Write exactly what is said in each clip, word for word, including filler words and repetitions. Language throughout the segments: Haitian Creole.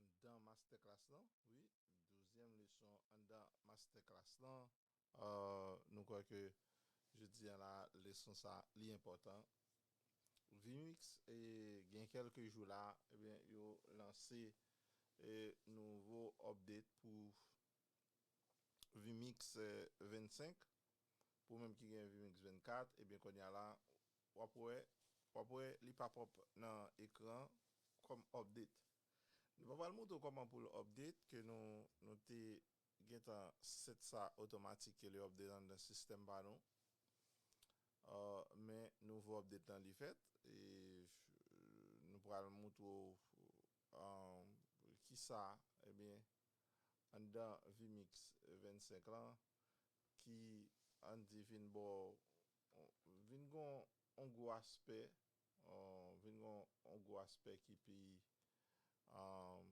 Leson anndan masterclass lan, wi, douzèm leson anndan masterclass lan. Euh, nou kwè ke jodi a la, leson sa, li enpòtan. Vimix, e, gen kèlke jou la, ebyen, yo lanse, e, nouvo update pou Vimix, e, vennsenk. Pou menm ki gen Vimix vennkat, ebyen, kounye a la, w ap wè, w ap wè li pop up nan ekran kòm update. Nou pa pral montre w kòman pou l update, ke nou, nou te gentan set sa otomatik ke li update anndan sistèm pa nou. Euh, men nouvo update lan li fèt, e nou pral montre w, euh, kisa, ebyen, anndan Vimix vennsenk lan, ki, ann di, vin ba w, vin gon on gwo aspè, euh, vin gon on gwo aspè ki pi, euh,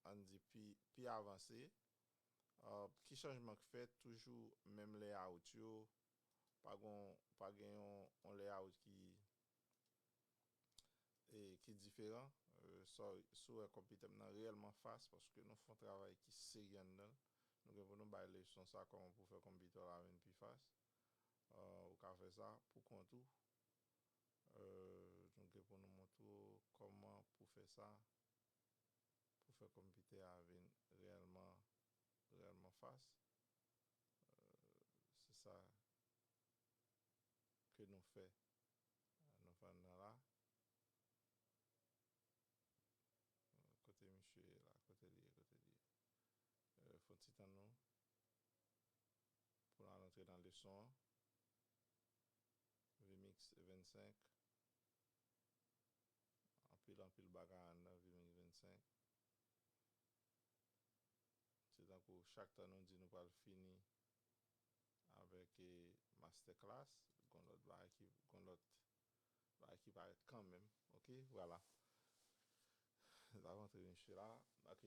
ann di, pi, pi avanse. Euh, ki chanjman k fèt? Toujou menm layout yo, pa gon, pa gen yon, yon layout ki, e, ki diferan. Euh, sa, si w wè konpitè m nan reyèlman fas, paske nou fè yon travay ki serye anndan l. Nou gen pou nou bay leson sa, kòman pou fè konpitè w la vin pi fas. Euh, ou ka fè sa pou kont ou. Euh, nou gen pou nou montre w kòman pou fè sa, pou fè konpitè a vin reyèlman, reyèlman fas. Euh, se sa ke nou fè. Nou fè anndan la. Kote misye ye la? Kote li ye? Kote li ye? Euh, fè yon ti tann nou pou n al antre nan leson an. Vimix vennsenk. Anpil, anpil bagay anndan Vimix vennsenk. Se tankou chak tan nou di nou pral fini avèk, e, masterclass, gon lòt bagay ki, gon lòt bagay ki parèt kanmenm. Ok, vwala. N ap antre misye la. Ok.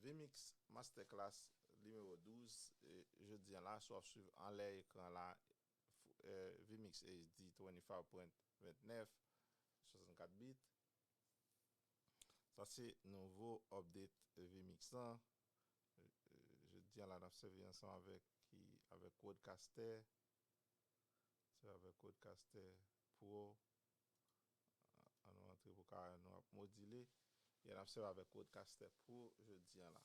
Vimix Masterclass nimewo douz. E, jodi a la, si w ap swiv anlè ekran la, f-, e, Vimix H D twenty-five point twenty-nine, swasannkat bit. Sa se nouvo update Vimix lan. E, e, jodi a la, n ap sèvi ansanm avèk ki, avèk Rodecaster. Se avèk Rodecaster Pro. An nou antre pou ka nou ap modile. E n ap sèvi avèk Rodecaster Pro jodi a la.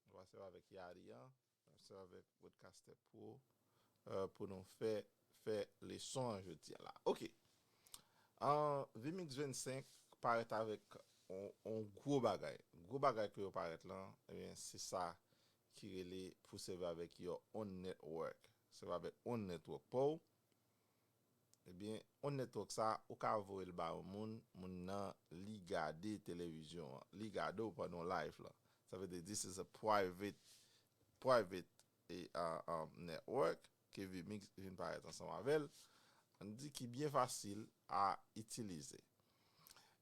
Nou va sèvi avèk Yali an. N ap sèvi avèk Rodecaster Pro, euh, pou nou fè, fè leson an jodi a la. Ok. An, Vimix vennsenk parèt avèk on, on gwo bagay. Gwo bagay ke yo parèt lan, ebyen, se sa ki rele pou sèvi avèk your own network. Sèvi avèk own network pa w. Ebyen, own network sa, ou ka voye l ba yon moun, moun nan li gade televizyon an, li gade w pandan w live lan. Sa vle di, this is a private, private, e, uh, um, network ke Vimix vin parèt ansanm avè l. Ann di ki byen fasil a itilize.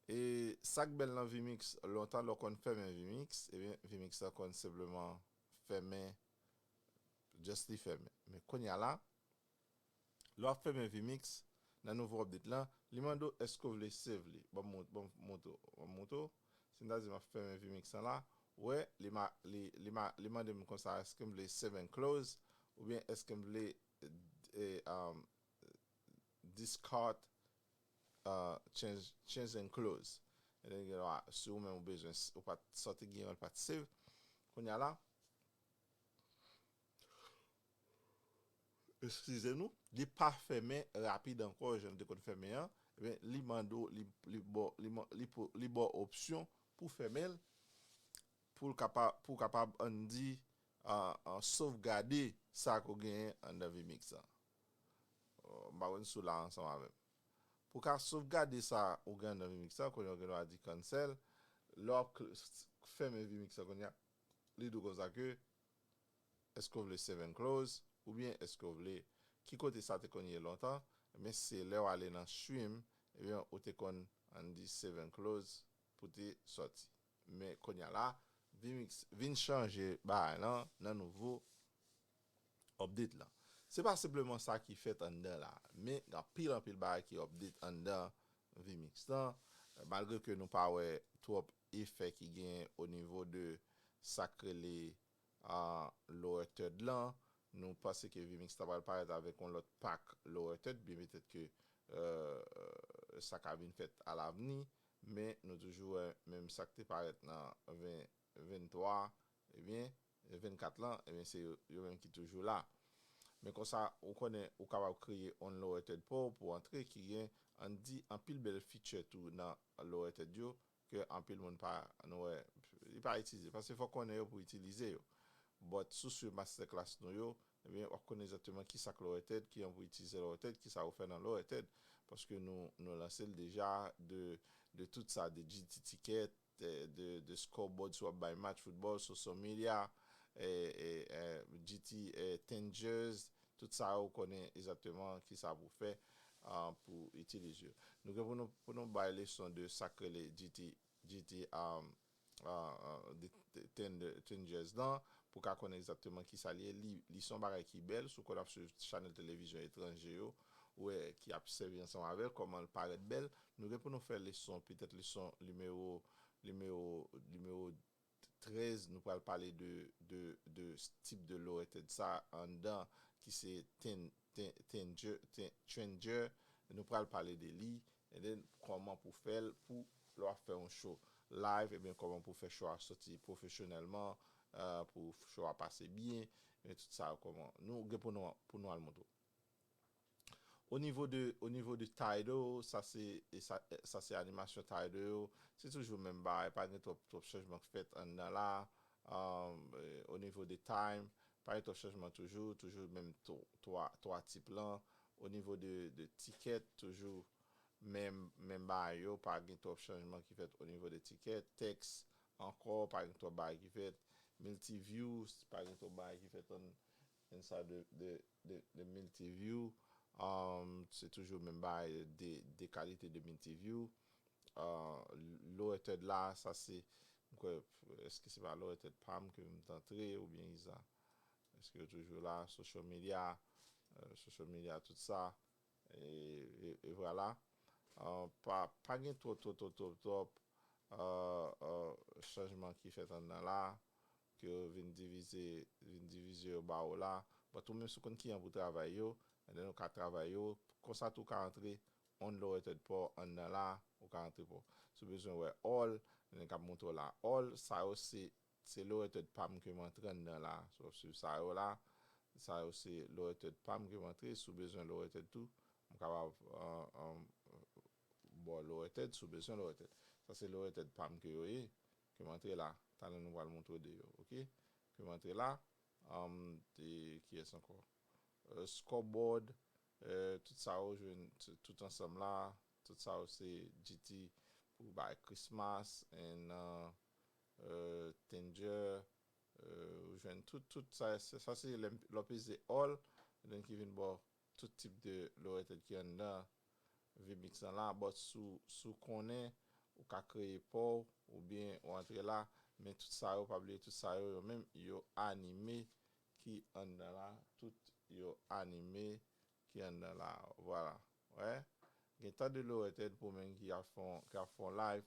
E sa k bèl nan Vimix, lontan lè w konn fèmen Vimix, ebyen, Vimix la konn senpleman fèmen, just li fèmen. Men kounye a la, lè w ap fèmen Vimix, nan nouvo update lan, li mande w èske w vle save li. Ban m mont-, ban m montre w, ban m montre w. Si m ta di m ap fèmen Vimix lan la, w wè, li ma-, li, li ma-, li mande m konsa, èske m vle save and close, oubyen èske m vle, e, um, discard, uh, change, change and close. E gen dwa, si ou menm ou bezwen, ou pa t, sa w te gen an, li pa t save. Kounye a la, eskize nou, li pa fèmen rapid ankò, jan l te konn fèmen an. Ebyen, li mande w, li, li ba w, li man-, li po-, li ba w opsyon pou fèmen l, pou l kapa-, pou w kapab, ann di, an, an, sovgade sa ke w genyen anndan Vimix lan. Oh, m pa konn si w la ansanm avè m. Pou w ka sovgade sa ou gen anndan Vimix lan, kounye a w gen dwa di cancel. Lè w ap kl-, s-, fèmen Vimix lan kounye a, li di w konsa ke, èske w vle save and close, oubyen èske w vle, ki kote sa te konn ye lontan, men se lè w ale nan stream, ebyen, ou te konn, ann di, save and close pou te sòti. Men kounye a la, Vimix vin chanje bagay lan nan nouvo update lan. Se pa senpleman sa ki fèt anndan la, men gen anpil, anpil bagay ki update anndan Vimix lan. Malgre ke nou pa wè twòp efè ki genyen o nivo de sa k rele a lower third lan, nou panse ke Vmix ta pral parèt avèk yon lòt pak lower third, byen petèt ke euh, sa ka vin fèt alavni, men nou toujou wè menm sa k te parèt nan ven venntwa, ebyen, vennkat lan, ebyen, se yo, yo menm ki toujou la. Men konsa, ou konnen, ou kapab kreye on lower third pou, pou antre ki gen, ann di, anpil bèl feature tou nan lower third yo, ke anpil moun pa, nou wè, li pa itilize. Paske fòk konnen yo pou itilize yo. But sou swiv masterclass nou yo, ebyen, w ap konnen egzakteman ki sa k lower third, ki jan pou itilize lower third, ki sa ou fè nan lower third. Paske nou, nou lanse l deja de, de tout sa, de G T ticket, de, de, de scoreboard si w ap bay match football, social media, eh, eh, eh, G T, eh, ten years, tout sa yo konnen egzakteman ki sa pou fè, ah, pou itilize yo. Nou gen pou nou, pou nou bay leson de sa k rele G T, G T, um, uh, uh, de, de, ten, de, ten years lan, pou ka konnen egzakteman ki sa li ye. Li, li se yon bagay ki bèl, si w konn ap swiv chanèl televizyon etranje yo, ou wè ki ap sèvi ansanm avè l, kòman l parèt bèl. Nou gen pou nou fè leson, petèt leson nimewo, nimewo, nimewo trèz, nou pral pale de, de, de tip de lower third sa anndan, ki se ten, ten, ten, ten, trend year. Nou pral pale de li, and then kòman pou fè l, pou lè w ap fè yon show live, ebyen kòman pou fè show a soti pwofesyonèlman, euh, pou show a pase byen, men tout sa kòman. Nou gen pou nou, pou nou al montre w. O nivo de, o nivo de title, sa se, e sa, sa se animasyon title yo. Se toujou menm bagay, pa gen twòp, twòp chanjman k fèt anndan la. Um, e, o nivo de time, pa gen twòp chanjman toujou, toujou menm twa, twa tip lan. O nivo de, de ticket, toujou menm, menm bagay yo, pa gen twòp chanjman ki fèt o nivo de ticket. Text, ankò, pa gen twòp bagay ki fèt. Multi-view, pa gen twòp bagay ki fèt an, an sa de, de, de, de multi-view. Um, se toujou menm bagay de, de kalite de multi-view. Uh, lower third la, sa se, m kwè, èske se pa lower third pa m ke m t antre oubyen Iza? Èske yo toujou la? Social media, euh, social media, tout sa. E, e, e vwala. Uh, pa, pa gen twòp, twòp, twòp, twòp, twòp, uh, uh, chanjman ki fèt anndan la, ke yo vin divize, vin divize yo ba ou la. But ou menm si w konn kijan pou travay yo, and then ou ka travay yo. Konsa tou ou ka antre on lower third pa w anndan la, ou ka antre pa w. Si w bezwen wè all, and then k ap montre w la all, sa yo se, se lower third pa m ke m antre anndan la. So, w ap swiv sa yo la. Sa yo se lower third pa m ke m antre. Si w bezwen lower third tou, m kapab, uh, um, ba w lower third, si w bezwen lower third. Sa se lower third pa m ke yo ye, ke m antre la. Talè nou pral montre w de yo, ok? Ke m antre la, um, e kiyès ankò? Euh, scoreboard, euh, tout sa yo jwenn t-, tout ansanm la, tout sa yo se G T pou bay Christmas and, uh, uh, ten year, euh, ou jwenn tout, tout sa, sa, sa se lè, lè w peze all, and then ki vin ba w tout tip de lower third ki anndan Vmix lan la, but si w, si w konnen, ou ka kreye pa w, oubyen ou antre la, men tout sa yo, pa bliye tout sa yo, yo menm, yo anime ki anndan la, tout yo anime ki anndan la, vwala, wè, gen tan de lower third pou menm ki ap fè yon, ki ap fè yon live,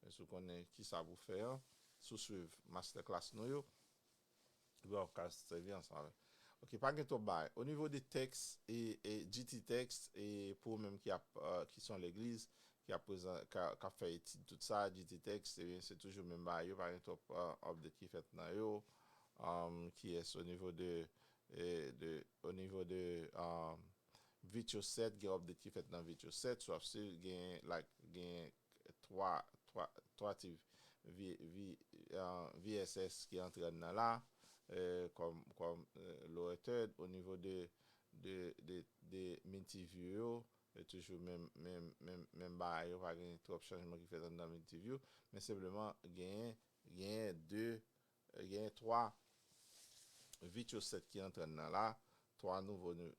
men si w konnen ki sa pou fè an, si w swiv masterclass nou yo, Bon, w ka sèvi ansanm avè l. Ok, pa gen twòp bagay. O nivo de text, e, e G T text, e pou ou menm ki ap, euh, ki se yon legliz, ki ap prezan-, ka, k ap fè etid tout sa, G T text, ebyen, se toujou menm bagay yo, pa gen twòp, euh, update ki fèt nan yo. Um, kiyès o nivo de, e, de, o nivo de, um, Virtual Set, gen update ki fèt nan Virtual Set, so ap swiv, gen, like, gen twa, twa, twa ti vi, vi, uh, V S S ki antre anndan la, eh, kòm, kòm, eh, lower third, o nivo de, de, de, de multi-view yo, e toujou menm, menm, menm, menm bagay yo, pa gen twòp chanjman ki fèt anndan multi-view, men senpleman genyen, genyen de, genyen twa Virtual Set ki antre anndan la, twa nouvo nou,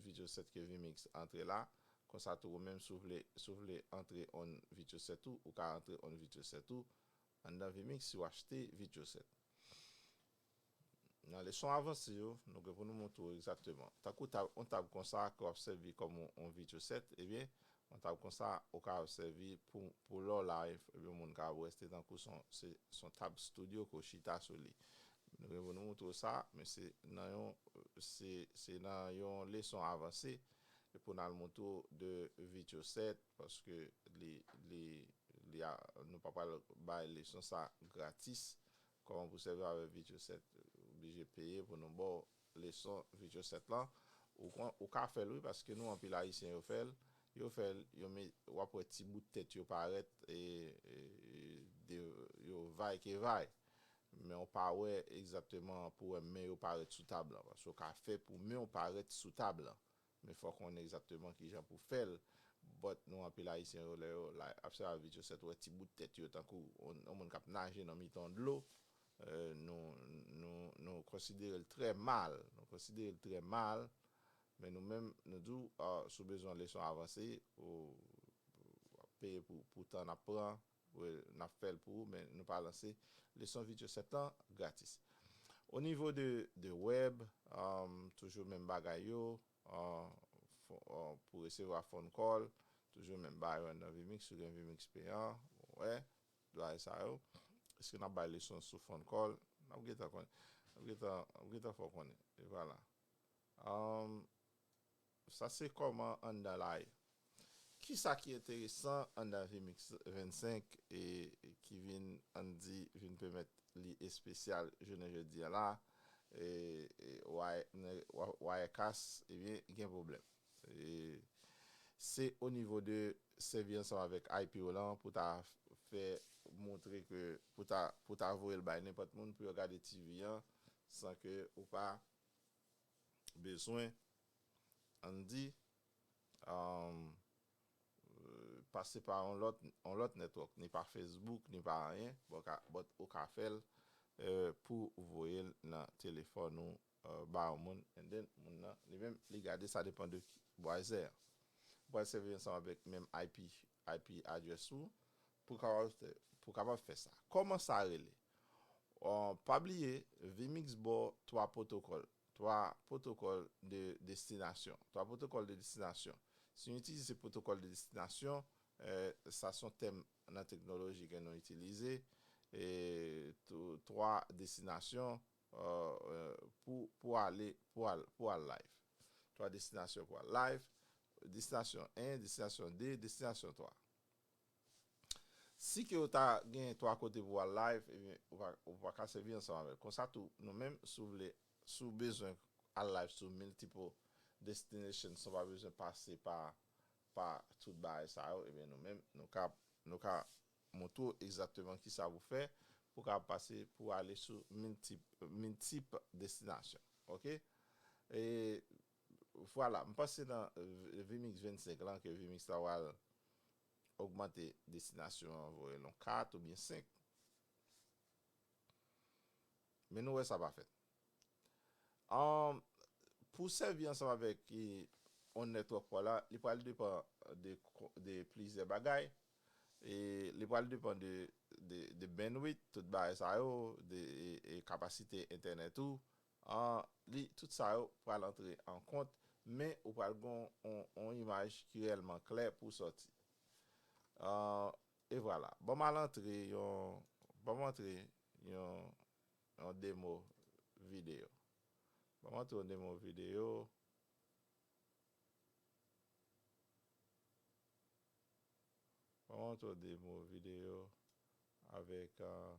Virtual Set ke Vmix antre la, konsa tou ou menm si w vle, si w vle antre on Virtual Set ou, ou ka antre on Virtual Set ou, anndan Vmix si w achte Virtual Set. Nan leson avanse yo, nou gen pou nou montre w egzakteman. Tankou tab, on tab konsa ke w ap sèvi kòm on, on Virtual Set, ebyen, Yon tab konsa, ou ka sèvi pou, pou lè w live, epi yon moun ka wè se tankou se yon, se, se yon tab studio ke w chita sou li. Nou gen pou nou montre w sa, men se nan yon, se, se nan yon leson avanse, e pou n al montre w de Virtuosat, paske li, li, li a, nou pa pral bay leson sa gratis. Kòman pou sèvi avèk Virtuosat, oblije peye pou nou ba w leson Virtuosat lan. Ou, kon- ou ka fè l, wi, paske nou anpil Ayisyen yo fè l. Yo fè l, yo met, w ap wè ti bout tèt yo parèt, e, e, e de, yo vay ke vay. Men w pa wè egzakteman pou wè men yo parèt sou tab lan. Paske w ka fè pou men w parèt sou tab lan. Men fòk w konnen egzakteman kijan pou fè l. But nou anpil Ayisyen yo, lè yo la, ap sèvi ak Virtuosat, ou wè ti bout tèt yo tankou yon, yon moun k ap naje nan mitan dlo. Eh, nou, nou, nou konsidere l trè mal. Nou konsidere l trè mal. Men nou menm, nou di w, ah, si w bezwen leson avanse, ou, ou ap peye pou, pou tan n ap pran, ou, n ap fè l pou ou, men nou pa lanse leson Virtuosat lan gratis. O nivo de, de web, um, toujou menm bagay yo, uh, fo- uh, pou resevwa phone call, toujou menm bagay yo nan vMix, ou gen vMix peyan, ou wè, bagay sa yo. Èske n ap bay leson sou phone call? N ap gentan konnen. N ap gentan, n ap gentan fè w konnen. E vwala. Um, sa se kòman anndan la ye. Kisa ki enteresan anndan vMix vennsenk e, e ki vin, ann di, vin pèmèt li espesyal jounen jodi a la? E, e, Wi- ne- Wi- Wirecast, ebyen, gen pwoblèm. E, se o nivo de sèvi ansanm avèk I P w lan pou ta fè montre ke pou ta, pou ta voye l bay nenpòt moun pou yo gade T V an san ke ou pa bezwen, ann di, um, pase pa yon lòt, yon lòt network, ni pa Facebook, ni pa anyen, but ou ka, but ou ka fè l, eh, pou voye l nan telefòn ou, eh, ba yon moun, and then moun nan, li menm, li gade, sa depann de ki browser. Ou pral sèvi ansanm avèk menm I P, I P address ou, pou kapab fè, pou kapab fè sa. Kòman sa rele? Uh, pa bliye, vMix ba w twa pwotokòl, twa pwotokòl de destinasyon. Twa pwotokòl de destinasyon. Si nou itilize pwotokòl de destinasyon, eh, sa se yon tèm nan teknoloji ke nou itilize, e tou- twa destinasyon, eh, eh, pou, pou ale, pou al, pou al live. Twa destinasyon pou al live, destinasyon en, destinasyon de, destinasyon twa. Si ke w ta gen twa kote pou w al live, ebyen, ou pa, ou pa ka sèvi ansanm avè l. Konsa tou, nou menm, si w vle, si w bezwen al live sou multiple destination, san w pa bezwen pase pa, pa tout bagay sa yo, ebyen, nou menm, nou ka, nou ka montre w egzakteman kisa pou fè, pou w kapab pase, pou ale sou multiple, multiple destination. Oke? E vwala, m panse nan, eh, vMix vennsenk lan, ke vMix ta pral ogmante destinasyon an, voye l yon kat oubyen senk. Men nou wè sa pa fèt. Um, pou sèvi ansanm avèk, eh, yon network pa w la, li pral depann de, de plizyè bagay. E li pral depann de, de, de bandwidth, tout bagay sa yo, de, e, e kapasite entènèt ou. Ah, li, tout sa yo pral antre an kont, men ou pral gen yon, yon imaj ki reyèlman klè pou sòti. Ah, e vwala. Ban m al antre yon, ban m antre yon, yon demo videyo. Ban m antre yon demo videyo. Ban m montre w demo videyo avèk, ah,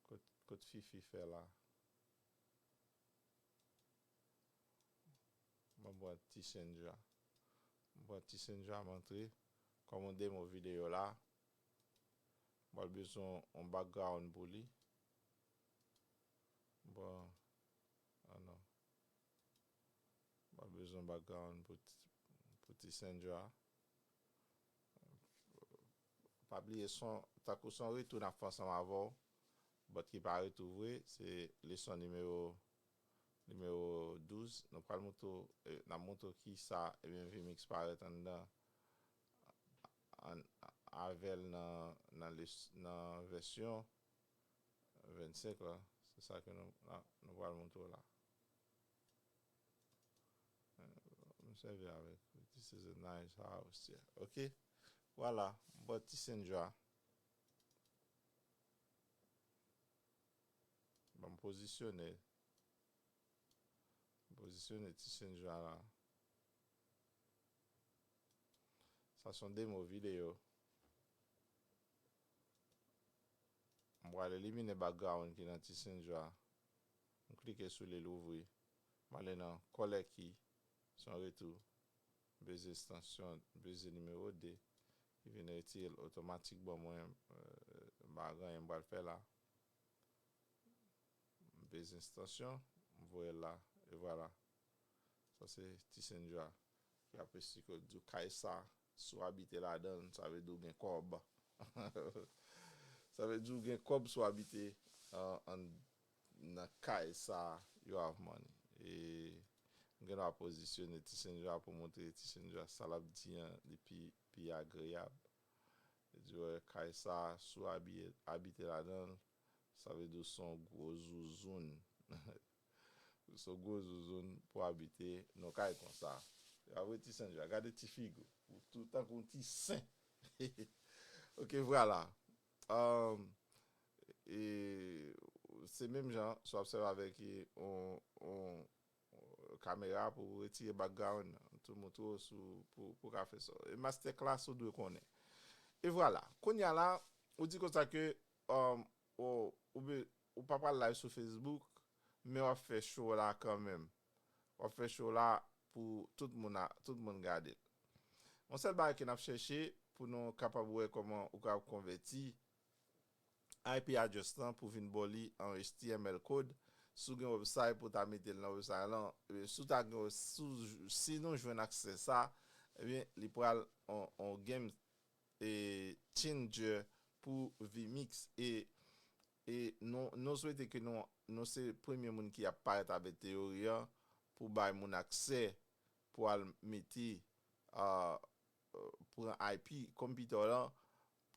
kot, kot Fifi fè la. Ban m pran T-Sendra. M pran T-Sendra, m antre kòm yon demo videyo la. M pral bezwen yon background pou li. Bon, ah non. M pa bezwen background pou, pou T-Sendra. Pa bliye son, tankou son retou n ap fè ansanm avè w, but ki pa retou vre, se leson nimewo, nimewo douz. Nou pral montre w, eh, n ap montre w kisa, ebyen, vMix parèt anndan, an, avè l nan, nan les-, nan vèsyon vennsenk la. Se sa ke nou, la, nou pral montre w la. Eh, m sèvi avèk ti This is a nice house, yeah. Ok. Vwala. Bon, Ti Senjwa. Bon, m pozisyone. M pozisyone Ti Senjwa la. Sa se yon demo videyo. M pral elimine background ki nan Ti Senjwa. M klike sou li, l ouvri. M ale nan kòlè ki, se yon retou. M peze estansyon, m peze nimewo de. Li vin retire l otomatik ban mwen, euh, m pa gen anyen m pral fè la. M peze estansyon, m voye l la, e vwala. Sa se Ti Senjwa ki ap esplike w, di w kay sa, si w abite ladan l, sa vle di w gen kòb. Sa vle di w gen kòb si w abite, uh, an, nan kay sa, you have money. E m gen dwa pozisyone Ti Senjwa pou montre Ti Senjwa sa l ap di an, li pi, pi agreyab. Li di, wè, kay sa, si w abi-, abite ladan l, sa vle di w se yon gwo zouzoun. Ou se yon gwo zouzoun pou abite nan kay konsa. E pa vre, Ti Senjwa, gade ti figi w. Ou tou tankou yon ti sen. Ok, vwala. Um, e se menm jan, si w ap sèvi avèk yon, yon, yon kamera pou retire background nan. Tou montre w sou, pou, pou ka fè sa. E masterclass ou dwe konnen. E vwala. Kounye a la, ou di konsa ke, um, ou, ou, be- ou pa pral live sou Facebook, men w ap fè show la kanmenm. W ap fè show la pou tout moun a, tout moun gade l. Yon sèl bagay ke n ap chèche pou nou kapab wè kòman ou ka konvèti I P address lan pou vin ba w li an H T M L code. Si w gen website pou w ta mete l nan website lan, e, si w ta gen, si w, si nou jwenn aksè sa, ebyen, li pral on, on game, e, changer pou vMix. E, e nou, nou swete ke nou, nou se premye moun ki ap parèt avèk teyori an pou bay moun aksè pou al mete, ah, pran I P computer lan,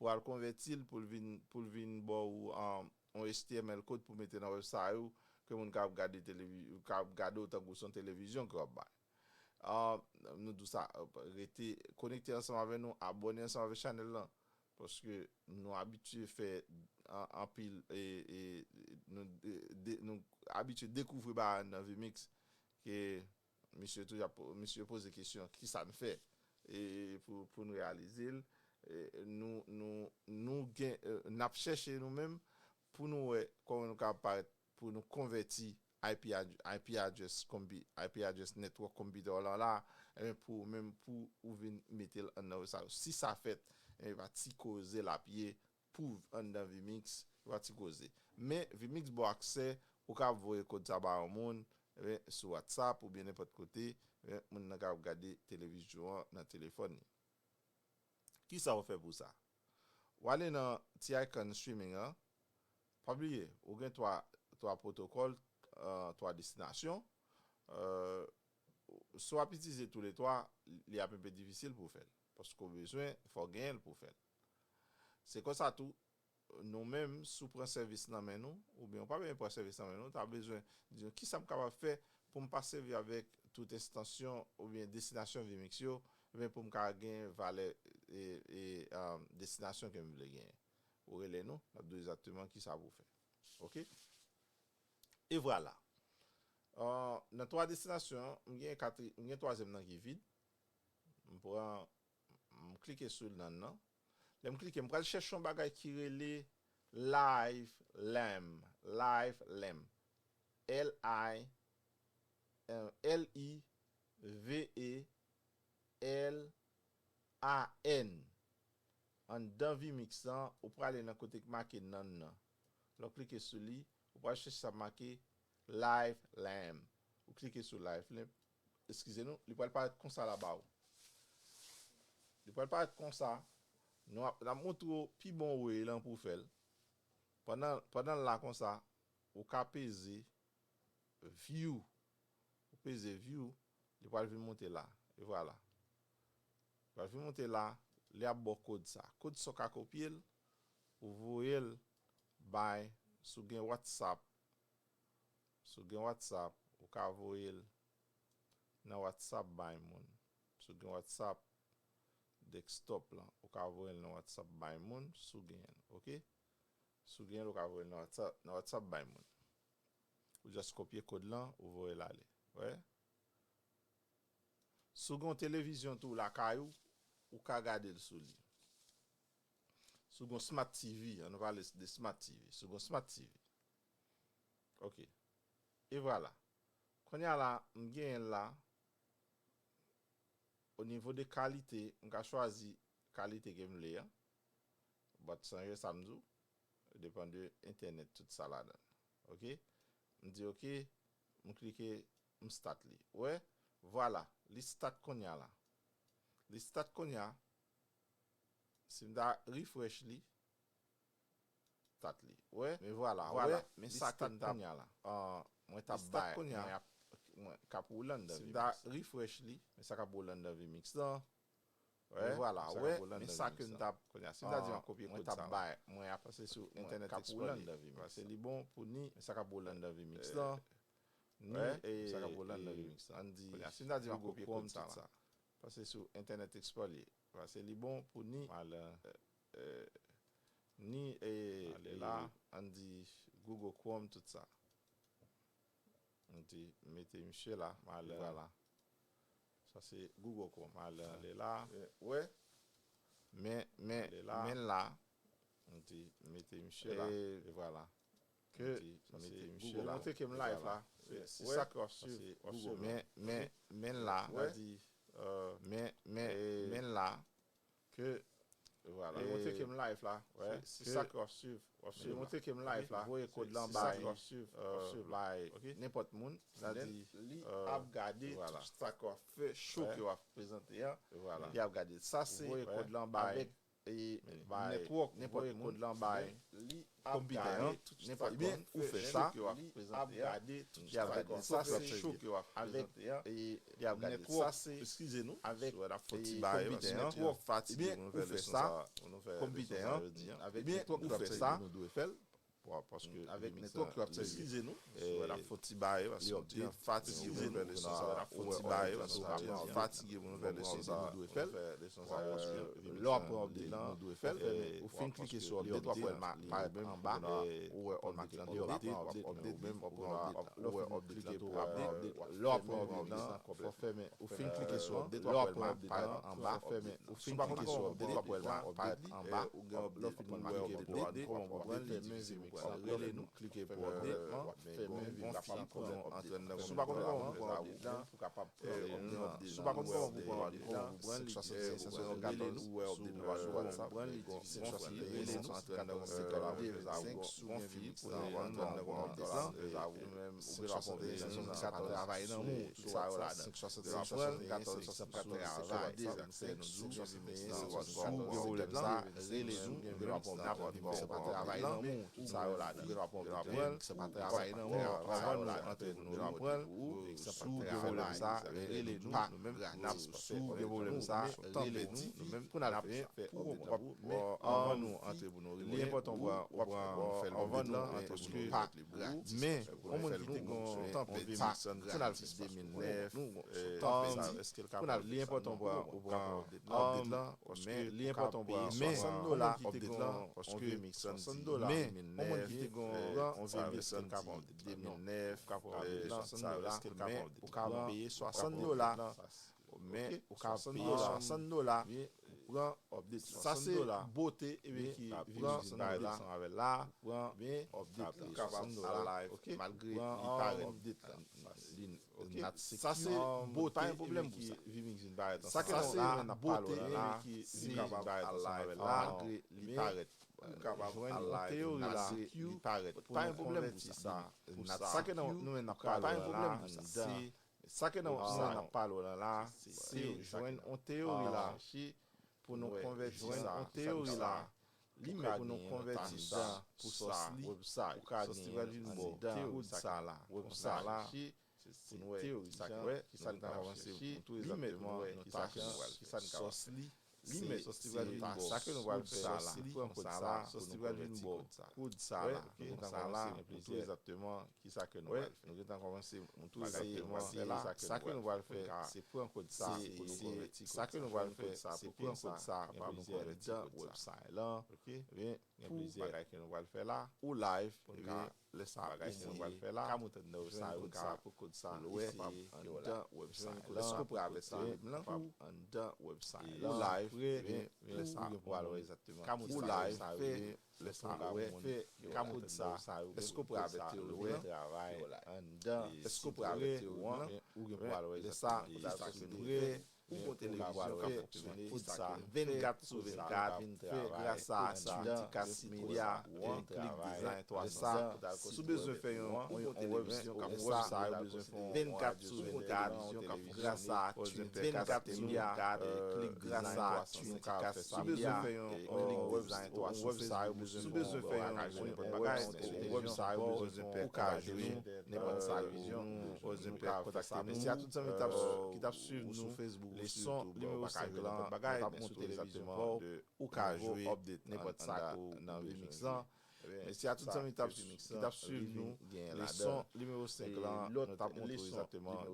pou al konvèti l pou l vin, pou l vin ba w, um, yon H T M L code pou mete nan website ou, ke moun ka ap gade televi-, ka ap gade w tankou se yon televizyon ke w ap bay. Ah, nou di w sa, rete konekte ansanm avè nou, abòne ansanm avè chanèl lan, paske nou abitye fè an-, anpil, e, e, nou, de, de, nou abitye dekouvri bagay nan vMix, ke misye toujou ap, misye poze kesyon, kisa n fè, e, pou, pou n reyalize l. E, nou, nou, nou gen, e, n ap chèche nou menm pou nou wè kòman nou ka parèt pou nou konvèti I P ad-, I P address compu-, I P address network computer lan la, ebyen, pou menm pou ou vin mete l anndan sa yo. Si sa fèt, ebyen, pa ti koze l ap ye pou anndan vMix, pa ti koze. Men vMix ba w aksè, ou ka voye kòd sa ba yon moun, ebyen, sou WhatsApp oubyen nenpòt kote, ebyen, moun nan ka ap gade televizyon an nan telefòn li. Kisa w fè pou sa? W ale nan ti icon streaming an. Pa bliye, ou gen twa, twa pwotokòl, euh, twa destinasyon. Euh, si w ap itilize toulètwa, li ap enpe difisil pou w fè l. Paske w bezwen, fò w genyen l pou w fè l. Se konsa tou, nou menm, si w pran sèvis nan men nou, oubyen w pa bezwen pran sèvis nan men nou, w ta bezwen di nou, kisa m kapab fè pou m pa sèvi avèk tout estansyon oubyen destinasyon vMix yo, oubyen pou m ka gen valè, e, e, um, destinasyon ke m vle genyen. Ou rele nou, n ap di w egzakteman kisa pou w fè. Ok? E vwala. Uh, nan twa destinasyon an, m gen katri-, m gen twazyèm nan ki vid. M pran, m klike sou l nan nan. Lè m klike, m pral chèche yon bagay ki rele Live Lamb. Live Lamb. L I, euh, L I V E L A N. Anndan vMix lan, ou prale nan kote k make nan nan. Lè w klike sou li, ou pral chèche sa k make Live Lamb. Ou klike sou Live Lamb. Eskize nou, li pral parèt konsa la ba w. Li pral parèt konsa. Nou ap, n ap montre w pi bon way lan pou w fè l. Pandan, pandan l la konsa, ou ka peze view. Ou peze view, li pral vin monte la. E vwala. Li pral vin monte la, li ap ba w kòd sa. Kòd sa w ka kopye l, ou voye l bay, si w gen WhatsApp. Si w gen WhatsApp, ou ka voye l nan WhatsApp bay moun. Si w gen WhatsApp desktop lan, ou ka voye l nan WhatsApp bay moun, si w genyen l, oke? Si w genyen l, ou ka voye l nan WhatsApp, nan WhatsApp bay moun. Ou just kopye kod lan, ou voye l ale. Wè? Si w gen yon televizyon tou lakay ou, ou ka gade l sou li. Si w gen yon Smart T V, an nou pale de Smart T V. Si w gen yon Smart T V. Oke. E vwala. Kounye a la, m genyen l la. O nivo de kalite, m ka chwazi kalite ke m vle an. But sonje sa m di w, depann de entènèt, tout sa ladan l. Oke? M di oke, m klike, m start li. Ou wè? Vwala, li start kounye a la. Li start kounye a. Si m ta refresh li, start li. Ou wè? Men vwala, ou wè? Men sa ke m t ap, ah, mwen t ap bay, mwen ap, mwen k ap woule anndan vMix. Si m ta refresh li, men sa k ap woule anndan vMix lan. Men vwala, ou wè? Men sa ke m t ap, kounye a, si m ta di m ap kopye kod sa, mwen t ap bay, mwen ap pase sou Internet Explorer li. Paske li bon pou ni, men sa k ap woule anndan vMix lan. Ni, men sa k ap woule anndan vMix lan. Ann di, kounye a, si m ta di m ap kopye kod sa la. Pase sou Internet Explorer. Paske li bon pou ni, ni, e, ann di Google Chrome, tout sa. Ann di, mete misye la, vwala. Sa se Google Chrome. Ale la. Wè? Men, men, men la. Ann di, mete misye la. E vwala. Ke, sa se Google. Montre ke m live la. Se sa ke w ap swiv, w ap swiv. Men, men, men la. Wè? Men, men, men la. Ke, vwala. Li montre ke m live la. Wè? Se sa ke w ap swiv, w ap swiv. Li montre ke m live la. Voye kod lan bay, bay nenpòt moun. Sa di, li ap gade tout sa ke w ap fè, show ke w ap prezante an. Li ap gade. Sa se voye kod lan bay avèk e network, nenpòt moun, kod lan bay konpitè an, nenpòt moun, ou fè sa, li ap gade sa se show ke w ap prezante an, li ap gade sa se, eskize nou, avèk konpitè an, network, fatige pou nou fè leson sa, konpitè an, avèk network, ou fè sa, nou dwe fè l. Paske avèk network yo ap sèvi. Eskize nou, l ap fè yon ti bagay, paske nou te fatige pou nou fè leson sa, l ap fè yon ti bagay, paske nou te fatige pou nou fè leson sa, nou dwe fè l. Lè w ap pran update lan, ou fin klike sou update, w ap wè l parèt anba, ou wè update lan, lè w ap pran update, ou wè update lan tou, lè w ap pran update lan, fò fèmen, ou fin klike sou update, w ap wè l parèt anba, ou fin klike sou update, w ap wè l parèt anba, lè w fin klike pou update, kòman w konprann li difisil pou pran, rele nou. Klike pou update lan, fèmen vin kapab pran antrènman. Si w pa konn kòman pou pran update lan, si w pa konn kòman pou pran update lan, ou pran li, ou pran li difisil, ou wè update lan pa sou WhatsApp, ou pran li difisil, rele nou, antrènman, si w gen vMix lan, ou pran antrènman update lan, ou menm, ou gen dwa pran update lan, sa pa travay nan men w, tout sa yo ladan. Ou pran, katòz sou WhatsApp, katòz sou WhatsApp, si w gen pwoblèm sa, rele nou, nou gen dwa pran, sa pa travay nan men w, tout sa yo ladan. Ou gen dwa pran update lan, sa pa travay nan men w, anvan nou antre pou nou reprann, si w gen pwoblèm sa, rele nou, nou menm, n ap, si w gen pwoblèm sa, rele nou, nou menm, pou n al fè, pou w, anvan nou antre pou nou reprann, li enpòtan pou w pran, anvan nou antre pou nou reprann. Men, yon moun ki te gen yon vMix an, pou n al fè de mil nèf, pou n al, li enpòtan pou w pran update lan, men li enpòtan pou w peye swasant dola, yon moun ki te gen yon vMix an, swasant dola, men yon moun ki te gen yon vMix an, de mil nèf, swasant dola, men ou ka peye swasant dola. Men ou ka peye swasant dola pou pran update. Sa se bote, ebyen, ki vin parèt ansanm avè l la, pran update la, swasant dola, malgre li parèt, li not secure, sa se bote, ebyen, ki vin parèt ansanm avè l la, sa se bote, ebyen, ki vin parèt ansanm avè l la, malgre li parèt, ou kapab jwenn yon teyori la, li parèt, pou nou konvèti sa, sa ke nou, nou menm n ap pale la, se Sa ke nou, nou menm n ap pale w la la, se jwenn yon teyori la, pou nou konvèti sa, yon teyori la, pou nou konvèti sa, pou sòs li, ou ka genyen andedan sa la, pou nou wè teyori sa ki, kisa l ka mache, li menm pou nou wè kisa ki, kisa l ka sòs li, Li menm, Sòs li pral vin ba w kòd sa la. Li pran kòd sa la, Sòs li pral vin ba w kòd sa la. Wè, nou gentan kòmanse moutre egzakteman kisa ke nou pral fè. Nou gentan kòmanse moutre egzakteman kisa ke nou pral fè. Se pran kòd sa pou nou konvèti kòd sa. Sa ke nou pral fè, se pran kòd sa pou nou konvèti kòd sa. Gen plizyè website lan. Gen plizyè bagay ke nou pral fè la. Ou live, ebyen, lè sa bagay ke nou pral fè la, ka monte anndan website sa pou kòd sa, eseye anndan website lan, lèske w prè avèk tele m lan, anndan website lan, ou live, ebyen, lè sa ou pral wè egzakteman kisa website lan, lè sa wè, ka monte anndan website lan, lèske w prè avèk tele m lan, anndan, lèske w prè avèk tele m lan, ou gen pou al wè egzakteman kisa ke nou prè, ou gon televizyon k ap fonksyone, kòd sa vennkat sou vennkat, fè gras a Trinity Cast Media, Click Design twa san. Si w bezwen fè yon, yon, yon website, yon website, ou bezwen fè yon vennkat sou vennkat, gras a Trinity Cast Media, Click Design twa san. Si w bezwen fè yon, yon website, ou bezwen fè yon, yon website, ou ka jwenn nenpòt sa yo bezwen fè, ou ka jwenn nenpòt sa yo bezwen, ou bezwen, ou ka kontakte nou. Mèsi a tout zanmi ki t ap, ki t ap swiv nou sou Facebook, sou YouTube, ou ka jwenn nenpòt bagay, men sou televizyon pa w, ou ka jwenn nenpòt sa ke w bezwen jwenn. Mèsi a tout zanmi ki t ap, ki t ap swiv nou. Leson nimewo senk lan, nou t ap montre w egzakteman de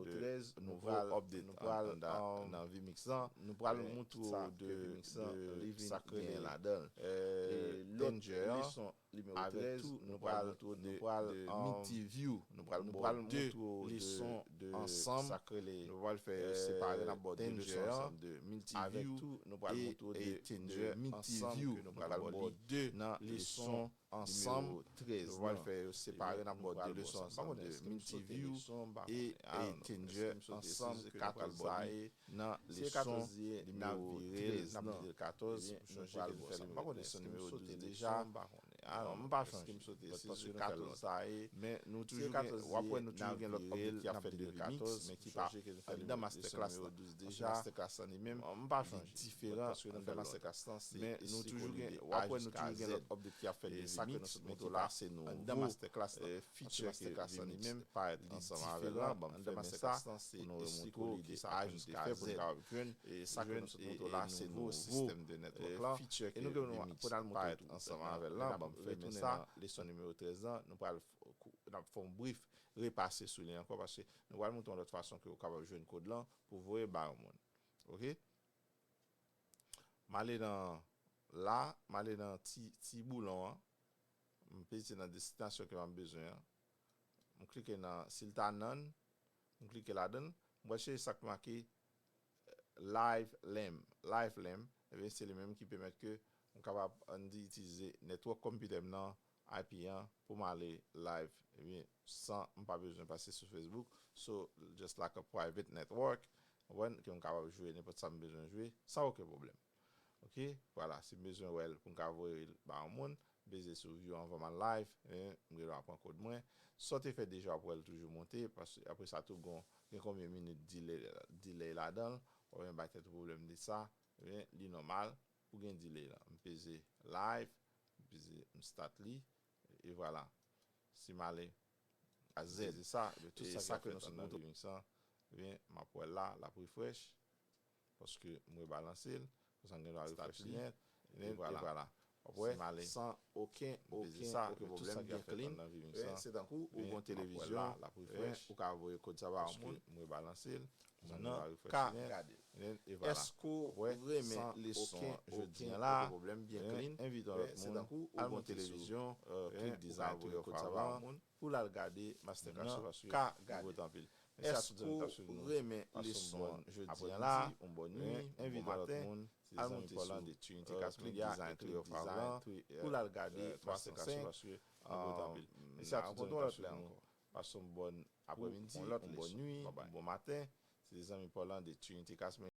nouvo update anndan nan vMix lan. Nou pral montre w de sa ke vMix lan gen ladan l. Danger an, avèk tou, nou pral montre w de, de MixTV. Nou pral, nou pral montre w de, de sa ke le, nou pral fè yo separe, n ap ba w de leson ansanm de MixTV avèk tou, nou pral montre w de, de MixTV. Nou pral ba w de nan leson ansanm. Nou pral fè yo separe, n ap ba w de leson ansanm de MixTV e, e Danger ansanm ke nou pral ba w nan leson nimewo trèz lan. Ebyen, nou pral wè sa. M pa konnen si m sote leson, m pa konnen. Ah non, m pa chanje. But paske nou fè l lontan. Men nou toujou gen, w ap wè nou toujou gen lòt update ki ap fèt de vMix, men ki pa anndan masterclass lan. Paske masterclass lan li menm, li diferan anndan masterclass lan. Men nou toujou gen, w ap wè nou toujou gen lòt update ki ap fèt de vMix, men ki pa anndan masterclass lan. Feature ke vMix parèt ansanm avè l lan, ban m fèmen sa pou nou remontre w kisa ke nou te fè pou nou kapab jwenn, jwenn e nouvo sistèm de network lan. E nou gen, nou pral montre w tou. Ansanm avè l lan, ban m fèmen sa. Leson nimewo trèz lan, nou pral f-, kou-, n ap fè yon brif repase sou li ankò, paske nou pral montre yon lòt fason ke w kapab jwenn kòd lan pou voye ba yon moun. Oke? M ale nan la, m ale nan ti, ti boulon an. M peze nan destinasyon ke m ap bezwen an. M klike nan, si l ta none, m klike ladan l. M pral chèche sa k make, eh, Live Lamp. Live Lamp, ebyen, se li menm ki pèmèt ke m kapab, ann di, itilize network konpitè m nan, I P an, pou m ale live. Ebyen, san m pa bezwen pase sou Facebook. So, just like a private network. Ou konprann? Ke m kapab jwe nenpòt sa m bezwen jwe, san okenn pwoblèm. Oke, vwala, si m bezwen wè l pou m ka voye l ba yon moun, m peze sou view anvan m al live, ebyen, m gen dwa pran kòd mwen. Sa w te fè deja, w ap wè l toujou monte, paske apre sa tou, gon, gen konbyen minit delay, delay ladan l, w ap bay tèt ou pwoblèm de sa, ebyen, li nòmal pou gen delay la. M peze live, m peze, m start li, e vwala. Si m ale a Z, se sa, ebyen, tout sa ki ap fèt anndan vMix lan, ebyen, m ap wè l la, l ap refresh. Paske m rebalanse l, konsa m gen dwa refresh li nèt, e vwala. W ap wè, san okenn, okenn, okenn pwoblèm, byen clean. Se tankou ou gon televizyon, ou ka voye kòd sa ba yon moun, m rebalanse l, moun nan ka gade l. Èske w renmen leson jodi a la? Envite yon lòt moun al monte sou Click Design tou yon fwa ankò pou l al gade masterclass yo, paske li vo tanpil. Èske w renmen leson jodi a la? Envite yon lòt moun al monte sou Click Design tou yon fwa ankò pou l al gade masterclass yo, paske li vo tanpil. Mèsi a tout zanmi k ap swiv nou. Pase yon bòn aprèmidi, yon bòn nwi, yon bon maten. Se te zanmi pa w lan de Trinity Cast Media.